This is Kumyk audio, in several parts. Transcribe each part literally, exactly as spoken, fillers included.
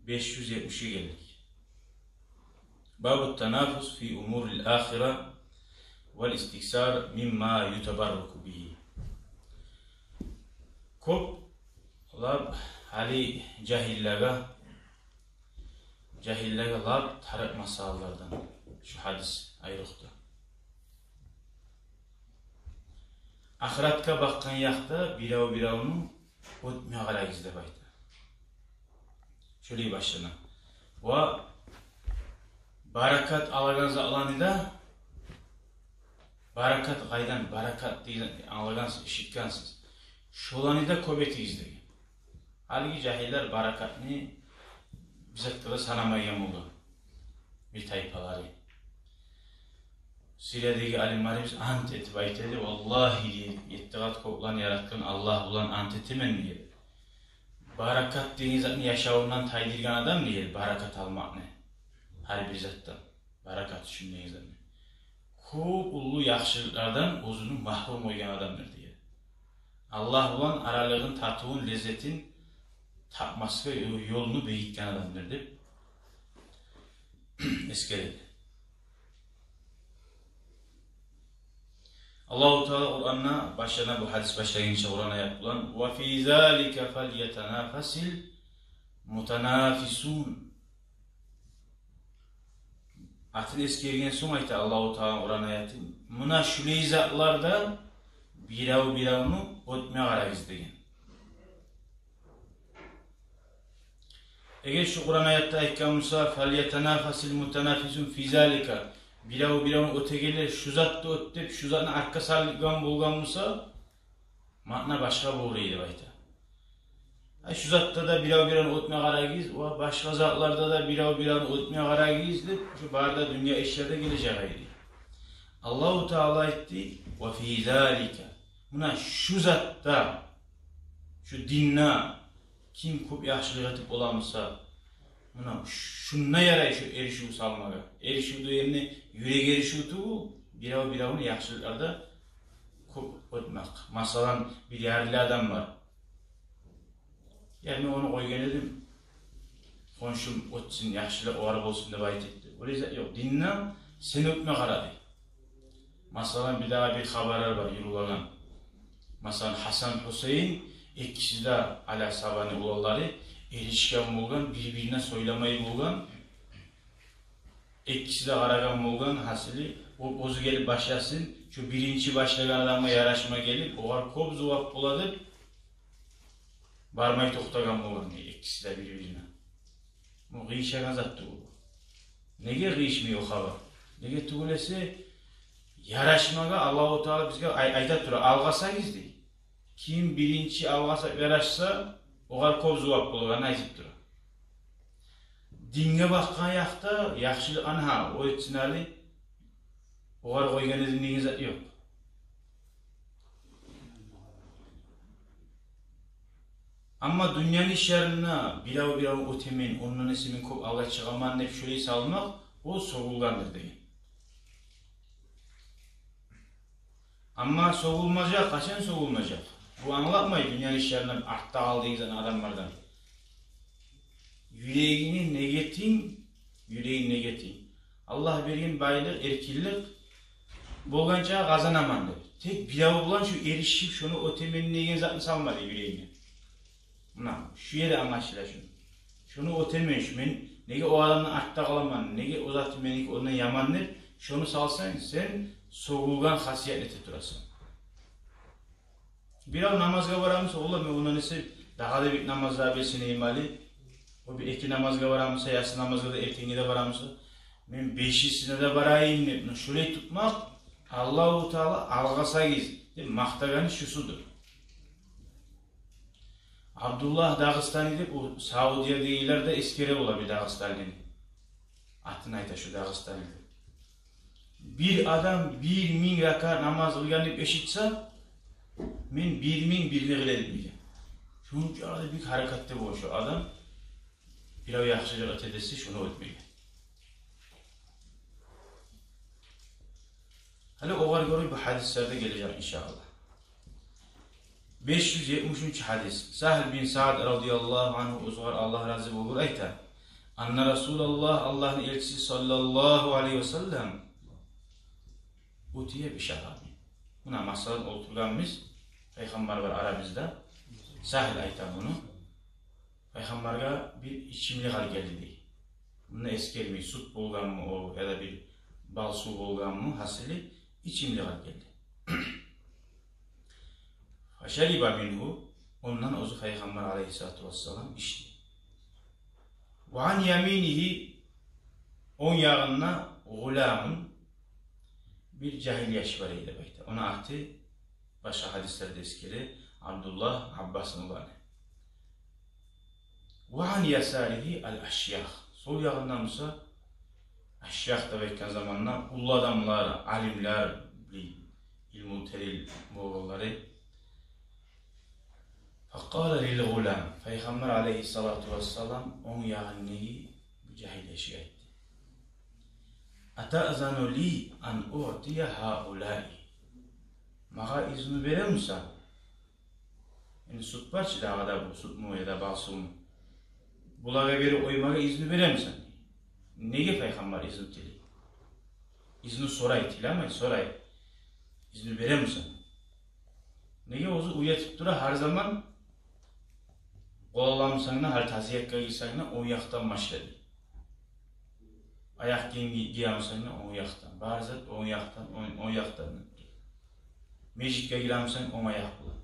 беш юз етмишге гелдик. Бабу танафус фи умурил ахира вал истиксар мимма ютабарраку бигьи. Кёп лап гьали жагьиллеге, жагьиллеге лап тарыкъ масъалалардан шу гьадис айрокъда. Ахыратгъа бакъгъан якъда бирев-биревню оьтме къарагъыз деп айта. Шолай башлана. Ва баракат алагъан затланы да, баракат къайдан, баракат деген, алагъансыз, эшитгенсиз. Шоланы да кёп этигиз деген. Гьалиги жагьиллер баракатны бир затгъа да санамайгъан болгъан бир тайпалары. Сириядагъы алимлерибиз ант этип айта эди, валлагьи, дей, етти къат кёклени яратгъан Аллагь булан ант этемен, дей. Баракат деген затны яшавундан тайдыргъан адам, дей, баракат алмакъны. Гьар бир затдан. Баракат учун деген затны. Кёп уллу яхшылыкълардан оьзюн магьрюм къойгъан адамдыр, дей. Аллагь булан аралыгъын, татывун, леззетин тапмасгъа ё-, ёлну бегитген адамдыр деп эсгереди. Аллагьу Таала Къуранда башлана бу гьадис башлагъынча Къуран аят булан: «Ва фи залика фальятанафасил мутанафисун». Атын эсгерген сонг айта Аллагьу Таала Къуран аятын: «Муна шулай затларда бирев-биревню оьтме къарагъыз», – деген. Эгер шу Къуран аятда айтгъан буса: «Фальятанафасил мутанафисун фи залика», бирев-биревню оьтегенлер шу затда оьт деп, шу затны артгъа салгъан болгъан буса, маъна башгъа болур эди деп айта. Ай, шу затда да бирев-биревню оьтме къарагъыз, ва башгъа затларда да бирев-биревню оьтме къарагъыз деп, шу бары да дюнья ишлерде гележек эди. Аллагьу Таала айтды: «Ва фи залика». Муна шу затда, шу динде ким кёп яхшылыкъ этип бола буса, муна шунда ярай шу эришив салмагъа. Эришив дегенни юрек эришив тюгюл, бирев-биревню яхшылыкъларда кёп оьтмек. Масала, бир ярлы адам бар. Я, мен ону къойгъан эдим, хоншум оьтсюн, яхшылыкъ огъар болсун деп айтып эди. Олай зат ёкъ. Динде сен оьтме къара дей. Масала, бир дагъы бир хабарлар бар юрюлеген. Масала, Гьасан, Гьусейин, экиси де, Али асгьабаны уланлары, эришген болгъан, бир-бирине сёйлемей болгъан. Экиси де къарагъан болгъан, гьасили, о оьзю гелип башласын, шу биринчи башлагъан адамгъа ярашма гелип, огъар кёп зувап бола деп, бармай токътагъан болгъан экиси де бир-бирине. Бу къыйышагъан зат тюгюл. Неге къыйышмай о хабар? Неге тюгюл эсе, ярашмагъа Аллагьу Таала бизге ай-, айта тура, алгъасагъыз дей. Ким биринчи алгъасап ярашса, огъар кёп зувап болагъанын айтып тура. Динге бакъгъан якъда яхшылыкъ, ангьа, о этсин гьали, огъар къойгъан эдим деген зат ёкъ. Амма дюньяны ишлеринде бирев-биревню оьтемен, ондан эсе мен кёп алгъа чыгъаман деп шолай салмакъ, о сёгюлгендир деген. Амма сёгюлмежек, къачан сёгюлмежек? Бу англатмай дюньяны ишлеринден артда къалды деген адамлардан. Юрегингни негетинг, юрегингни негетинг. Аллагь берген байлыкъ, эркинлик болгъанча къазанаман деп. Тек бирев булан шу эришип, шону оьтемен деген затны салма дей юрегинге. Муна шу ерде англашыла шуну. Шону оьтемен, шу мен неге о адамдан артда къаламан, неге о заты меники ондан яман деп, шону салсанг, сен сёгюлген хасият этип турасан. Бирев намазгъа бара буса, олла, мен ондан эсе дагъы да бир намазлар белсенейим гьали. О бир эки намазгъа бара буса, яссы намазгъа да эртенги де бара буса, мен бешисине де барайым деп, муна шолай тутмакъ, Аллагьу Таала алгъасагъыз деп макътагъаны шусудур. Абдуллагь Дагъыстани деп, о Саудиядагъылар да эсгере бола бир дагъыстанлыны. Атын айта шу дагъыстанлыны. Бир адам бир минг ракаат намаз къылгъан деп эшитсе, мен бир минг бирни къыла эдим деген. Шунча да бир гьаракатда болгъан шу адам, бирев яхшылыкъ эте десе, шону оьтмейген. Гьали огъар гёре бу гьадислерде гележек, иншааллагь. Беш юз етмиш уьчюнчю гьадис. Сагьл бин Саъд радияллагьу ангьу, оьзюгер Аллагь рази болгъур, айта: Анна Расулаллагь, Аллагьны элчиси саллаллагьу алайгьи ва саллам, утия би шарабин. Муна, масала, олтургъанбыз, пайхаммар бар арабызда. Сагьил айта муну. Пайхаммаргъа бир ичимлик алып гелди дей. Мунда эсгермей, сют болгъанмы о, яда бир бал сув болгъанмы, гьасили, ичимлик алып гелди. Фашариба мингьу, ондан оьзю пайхаммар алайгьиссалату вассалам ичди. Ва ан яминигьи, онг ягъында, гъуламун, бир жагьил яш бар эди деп айта. Ону аты башгъа гьадислерде эсгериле, Абдуллагь, Аббасны уланы. Ва ан ясаригьи ал-ашйах. Сол ягъында буса ашйах деп айтгъан заманда уллу адамлар, алимлер, бир илму терил болгъанлары. Факъала лил гъулам. Пайхаммар алайгьиссалату вассалам онг ягъындагъы бу жагьил яшгъа айтды. Атаъзану ли ан уътия гьаулаи. Магъа изну беремисен? Энни сют бар чы дагъы да, бу сютмю яда бал сувму. Булагъа берип къоймагъа изну беремисен? Неге пайхаммар изну тилей? Изну сорай, тилемей, сорай. Изну беремисен? Неге, оьзю уьйретип тура гьар заман, къол аламысанг да, гьали тазиятгъа гирсенг де, онг якъдан башла дей. Аякъ гийим ги-, гиемисенг де, онг якъдан. Бар зат онг якъдан, онг, онг якъдан. Межитге гиремисенг, онг аякъ булан.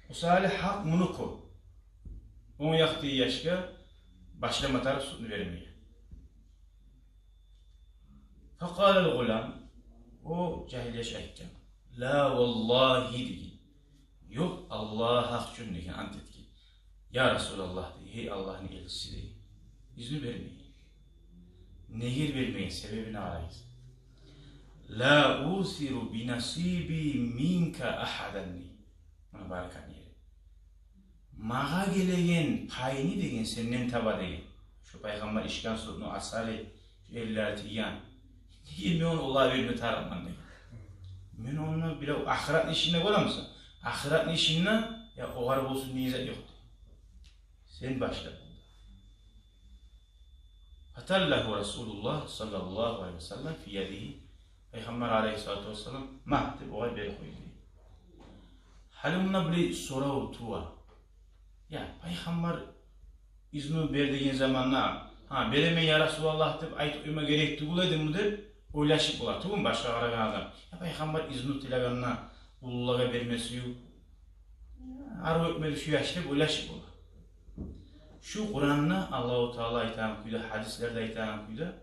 О саялы гьакъ мунуку. Онг якъдагъы яшгъа башлама тарыкъ сютню бермеге. Факъала ал-гъулам, о жагьил яш айтгъан. Ла валлагьи деген. Ёкъ, Аллагь гьакъ учун деген, ант этген. Я Расулаллагь деген, гьей Аллагьны элчиси деген. Изну бермеген. Неге бермеген, себебин къарайыкъ. Ла усиру би насиби минка агьадан деген. Муна баракат ери. Магъа гелеген пайны деген сенден таба деген. Шо пайхаммар ичген сютню асары, шо эллери тийген. Неге мен ону олагъа берме тарыкъман деген. Мен ону бирев ахыратны ишинде гёремисен? Ахыратны ишинде, я, огъар болсун деген зат ёкъ. Сен башла. Фаталлагьу Расулуллагь саллаллагьу алайгьи ва саллам фи ядигьи. Пайхаммар алайгьиссалату вассалам магь деп огъар берип къойду. Гьали мунда булай сорав тува. Я, пайхаммар изну бер деген заманда, гьа, беремен, я Расулаллагь, деп айтып къойма герек тюгюл эдими деп ойлашып бола тюгюлмю башгъа къарагъан адам? Я, пайхаммар изну тилегенде уллулагъа берме сююп, арив этмеди шу яш деп ойлашып бола. Шу Къуранда Аллагьу Таала айтагъан кюйде, гьадислерде айтагъан кюйде,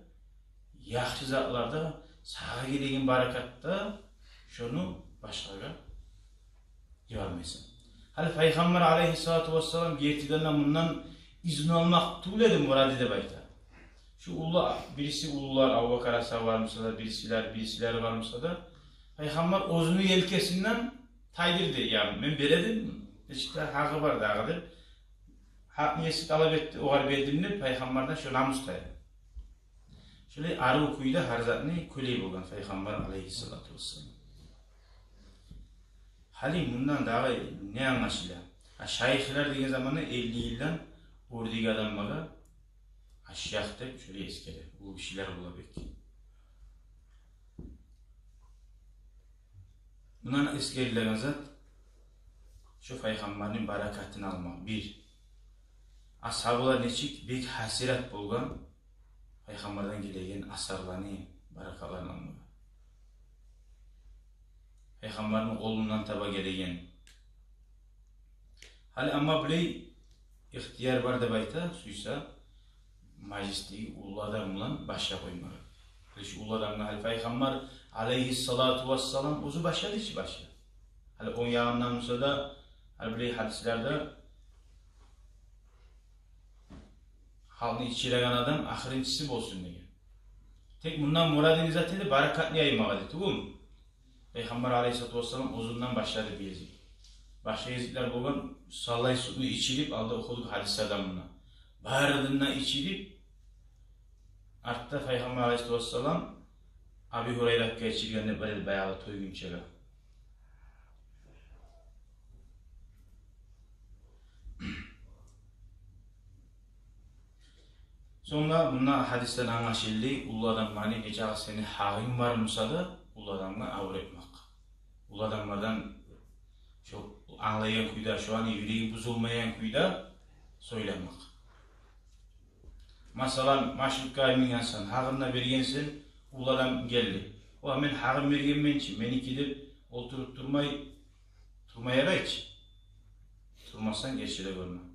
яхшы затларда, сагъа гелеген баракатда шону башгъагъа йибермейсен. Гьали пайхаммар алайгьиссалату вассалам гертиден де мундан изну алмакъ тюгюл эди мурады деп айта. Шу уллу, бириси уллулар, Абубакар асгьаба бар буса да, бирисилер, бирисилер бар буса да, пайхаммар оьзюню елкесинден тайдырды. Я, мен бередим, нечик де гьакъы бар дагъы деп. Гьакъны еси талап этди, огъар бердим деп, пайхаммардан шо намус тайды. Шолай арив кюйде гьар затны кёлей болгъан пайхаммар алайгьиссалату вассалам. Гьали мундан дагъы не англашыла? Гьа, шайыхлар деген заманда элли йылдан оьрдеги адамлагъа ашшайых деп шолай эсгере. Уллу гишилер бола бек. Мундан эсгерилеген зат, шо пайхаммарны баракатын алмакъ, бир. Асгьабалар нечик бек гьасират болгъан пайхаммардан гелеген асарланы, баракатларын алмагъа. Пайхаммарны къолундан таба гелеген. Гьали амма булай ихтияр бар деп айта, сюйсе, мажлисдеги уллу адам булан башлап къоймагъа. Гьали шу уллу адамны, гьали пайхаммар алайгьиссалату вассалам оьзю башлады чы башлап. Гьали онг ягъындан буса да, гьали булай гьадислерде халкъны ичиреген адам ахырынчысы болсун деген. Тек мундан мурады не зат эди? Баракатны яймагъа эди тюгюлмю? Пайхаммар алайгьиссалату вассалам оьзюнден башлады бир гезик. Башгъа гезиклер болгъан, саллай сютню ичирип, алда охудукъ гьадислерде мунда. Барын да ичирип, артда пайхаммар алайгьиссалату вассалам Аби Гьурайрагъа ичирген деп бар эди баягъы той гюнчеге. Сонг да мунда гьадисден англашылды, уллу адамланы, нечакъы сени гьакъынг бар буса да, уллу адамгъа авур этмек. Уллу адамлардан шо англайгъан кюйде, шоланы юреги бузулмайгъан кюйде сёйлемек. Масала, маршруткагъа мингенсен, гьакъын да бергенсен, уллу адам гелди. О, мен гьакъын бергенмен чи, меники деп олтуруп турмай, турма ярай чы. Турмасанг, гече де гёрме.